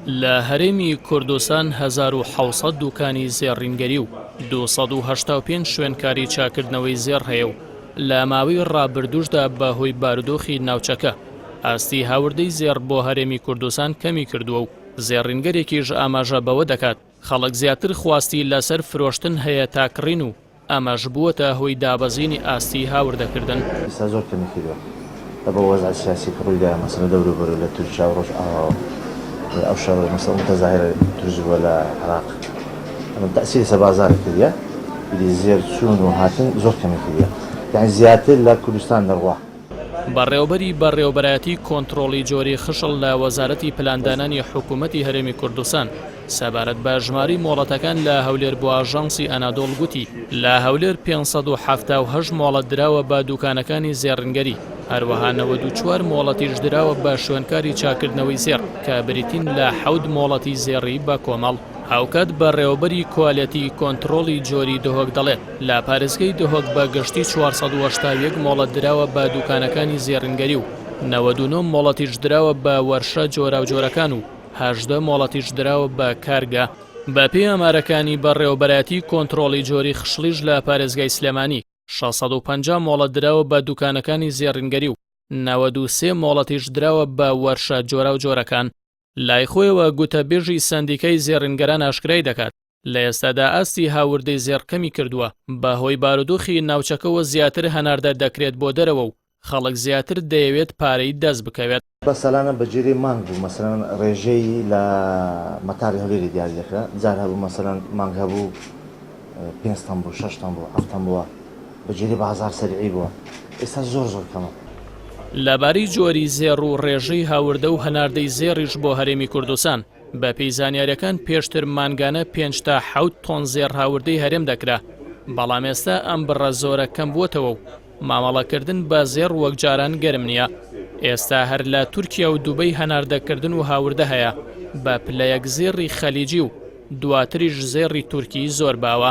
لە هەرێمی کوردستان 1700 دوکانی زێڕینگەری و 285 شوێنکاری چاکردنەوەی زێڕ هەیە و لە ماوەی ڕابردووشدا بەهۆی بارودۆخی ناوچەکە ئاستی هاوردەی زێڕ بۆ هەرێمی کوردستان کەمی کردووە و زێڕینگەرێکیش ئاماژە بەوە دەکات خەڵک زیاتر خواستی لەسەر فرۆشتن هەیە تا کڕین و ئەمەش بووەتە هۆی دابەزینی ئاستی هاوردەکردن. ئێستا زۆر کەمی کردوە لە بۆ وەزعی سیاسی کە ڕووی دایە مەسەلەن دەورو بەرو لە تورکیا و ڕۆژئاواوە ئەو شەڕە مەسەلەن متەزاهرە دروست بووە لە عێراق ئەمە تەئسیری سەر بازاڕی کردیە ئیدی زێر چوون و هاتن زۆر کەمی کردیە یانی زیاتر لە کوردستان دەڕوا. بەڕێوەبەری بەڕێوەبەرایەتی کۆنترۆڵی جۆری خشڵ لە وەزارەتی پلاندانانی حکوومەتی هەرێمی کوردستان سەبارەت بە ژمارەی مۆڵەتەکان لە هەولێر بۆ ئاژانسی ئەنادۆڵ گوتی، لە هەولێر 578 مۆڵەت دراوە بە دوکانەکانی زێڕینگەری، هەروەها 94 مۆڵەتیش دراوە بە شوێنکاری چاککردنەوەی زێڕ کە بریتین لە حەوت مۆڵەتی زێڕی بە کۆمەڵ. هاوکات بەڕێوەبەری کوالێتی کۆنترۆڵی جۆری دهۆک دەڵێت، لە پارێزگای دهۆک بە گشتی 481 مۆڵەت دراوە بە دوکانەکانی زێڕینگەری و 99 مۆڵەتیش دراوە بە وەرشە جۆراوجۆرەکان و 18 مۆڵەتیش دراوە بە کارگە. بەپێی ئامارەکانی بەڕێوەبەرایەتی کۆنترۆڵی جۆری خشڵیش لە پارێزگای سلێمانی 650 مۆڵەت دراوە بە دوکانەکانی زێڕینگەری و 93 مۆڵەتیش دراوە بە وەرشە جۆراوجۆرەکان. لای خۆیەوە گوتەبێژی سەندیکای زێڕینگەران ئاشکرای دەکات، لە ئێستادا ئاستی هاوردەی زێڕ کەمی کردووە، بەهۆی بارودۆخی ناوچەکەوە زیاتر هەناردە دەکرێت بۆ دەرەوە و خەڵک زیاتر دەیەوێت پارەی دەست بکەوێت. بە سەلانە بە جێرەی مانگ بوو مەسەلەن ڕێژەی لە مەتاری هەولێری دیاری دەکرا جار هەبوو مەسەلەن مانگ هەبوو پێنج تەن بوو شەش تەن بوو حەفت تەن بووە بە جێرەی بازاڕ سەریعی بووە ئێستا زۆر زۆر کەمە. لەبارەی جۆری زێڕ و ڕێژەی هاوردە و هەناردەی زێڕیش بۆ هەرێمی کوردستان، بەپێی زانیارییەکان پێشتر مانگانە پێنج تا حەوت تۆن زێڕ هاوردەی هەرێم دەکرا، بەڵام ئێستا ئەم بڕە زۆرە کەمبووەتەوە و مامەڵەکردن بە زێڕ وەک جاران گەرم نییە، ئێستا هەر لە تورکیا و دوبەی هەناردەکردن و هاوردە هەیە بە پلەیەک زێڕی خەلیجی و دواتریش زێڕی تورکی زۆر باوە.